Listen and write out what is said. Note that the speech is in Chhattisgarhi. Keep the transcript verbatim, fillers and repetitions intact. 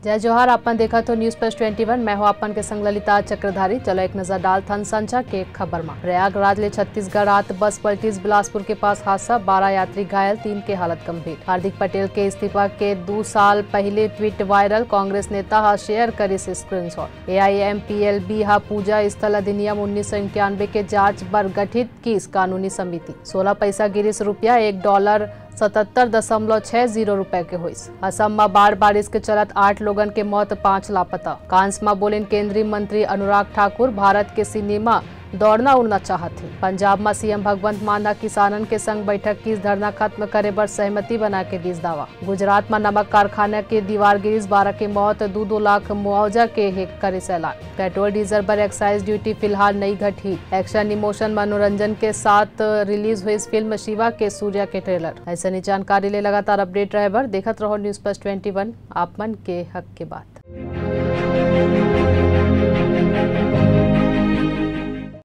जय जोहार, आप मन देखत हो News Plus twenty one, मैं हूं आप मन के संग ललिता चक्रधारी। चलो एक नजर डालथन संझा के खबर मा। प्रयागराज ले छत्तीसगढ़ आत बस पलटिस बिलासपुर के पास हादसा, बारह यात्री घायल, तीन के हालत गंभीर। हार्दिक पटेल के इस्तीफा के दू साल पहले tweet viral, कांग्रेस नेता हा share करिस screenshot। A I M P L B हा पूजा स्थल अधिनियम उन्नीस सौ इक्यानवे के जांच बर गठित किस कानूनी समिति। सोलह पैसा गिरिस रुपया, एक डॉलर सतहत्तर दशमलव छह जीरो रुपए के होइस। असम म बाढ़ बारिश के चलत आठ लोगन के मौत, पांच लापता। कांस म बोलिन केंद्रीय मंत्री अनुराग ठाकुर, भारत के सिनेमा दौड़ना उड़ना चाहत हे। पंजाब म C M भगवंत मान ह किसानन के संग बैठक किस, धरना खत्म करे बर सहमति बना के दिस दावा। गुजरात म नमक कारखाना के दीवार गिरिस, बारह के मौत, दू दू लाख मुआवजा के हे करिस ऐलान। पेट्रोल डीजल बर excise duty फिलहाल नई घटही। Action emotion मनोरंजन के साथ release हुई फिल्म शिवा के सूर्या के trailer। ऐसने जानकारी ले लगातार update रहे बर देखत रहो News Plus twenty one, आप मन के हक के बात।